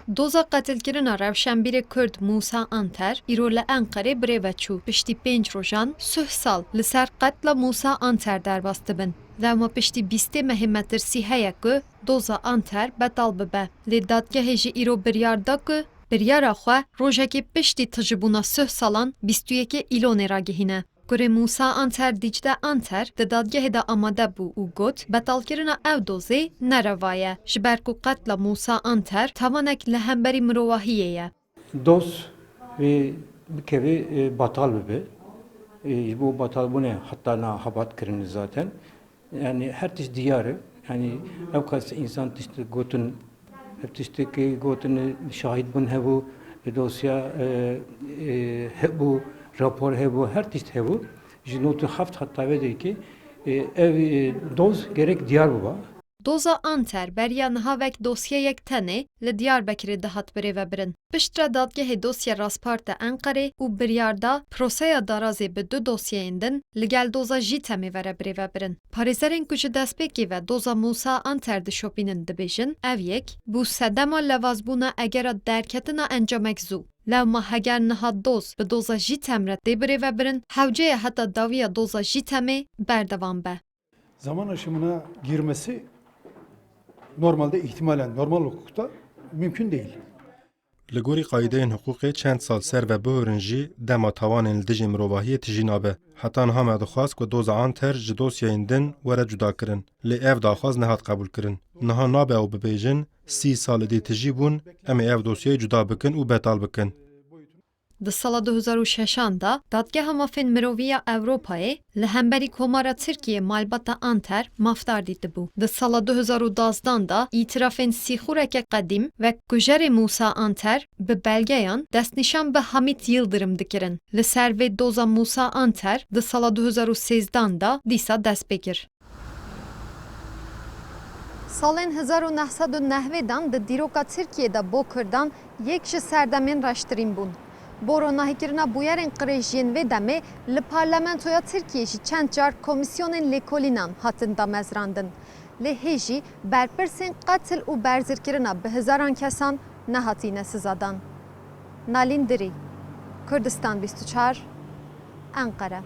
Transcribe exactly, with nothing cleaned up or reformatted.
Doza qetilkirina rewşenbîrê Kurd Mûsa Anter îro li Enqerê birêve çû. Piştî pênc rojan suh sal li ser qetla Mûsa Anter derbas dibin. Lewma piştî bîstê mehê metirsî heye ku doza Anter betal bibe. Lê dadgehê jî îro biryar da ku biryara xwe rojekê piştî tijîbûna suh salan bîst û yekê Îlonê ragihîne. Kurê Mûsa Anter Dîcle Anter di dadgehê de amade bû û got, betalkirina ew dozê ne reva ye, ji ber ku qetla Mûsa Anter tawanek li hemberî mirovahiyê ye. Doz wê bikeve, e, batal bibe. E, ji bo batalbûnê heta niha xebat kirin zaten. Yani her tişt diyar e. Yani ew kas însan tişt gotin, ev tiştekî gotin, şahid bûn hebû, dosya, e, e, hebû, rapor hebû, her tişt hebû. Ji nod û heft heta vê derê ki, e, ev, e, doz gerek diyar biba. Doza Anter beriya niha wek dosyeyek tenê li Diyarbekirê dihat birêvebirin. Piştre dadgehê dosya rasparte Enqerê û biryar da proseya darazê bi du dosyeyên din li gel doza Jîtemê were birêvebirin. Parêzerên ku ji destpêkê ve doza Mûsa Anter dişopînin dibêjin, ev yek bû sedema lewazbûna egera derketina encamek zû. Lewma heger niha doz bi doza Jîtem re tê birêvebirin, hewce ye heta dawiya doza Jîtemê berdewam be. Zaman aşımına girmesi normalde ihtimalen normal hukukta mümkün değil. Li gorî qaîdeyên hiqûqê çend sal ser ve bihorin jî dema tawanên li dijî mirovahiyê tijî nabe. Heta niha me dixwest ku doza Anter ji dosyayên din were cudakirin. Lê ev daxwaz nehat qebûlkirin. Niha nabe ew bibêjin, sî sal êdî tijî bûn, em ê ev dosyayê cuda bikin û betal bikin. Di sala du hezar û şeşan de Dadgeha Mafên Mirovî ya Ewropayê li hemberî Komara Tirkiyê malbata Anter mafdar dîtibû. Di sala du hezar û dazdan de îtirafên sîxureke qedîm wek kujerê Mûsa Anter bi belgeyan destnîşan bi Hamît Yildirim dikirin. Li ser vê doza Mûsa Anter di sala du hezar û sêzdan de dîsa dest pê kir. Salên hezar û neh sed û nehwêdan di dîroka Tirkiyê de bo Kurdan yek ji serdemên reştirîn bûn. Bo ronahîkirina bûyerên qirêj yên vê demê li Parlamentoya Tirkiyê jî çend car komîsyonên lêkolînan hatin damezrandin. Lê hê jî berpirsên qetil û berzirkirina bi hezaran kesan nehatîne sizadan. Nalîn Dirî, Kurdistan bîst û çar, Enqere.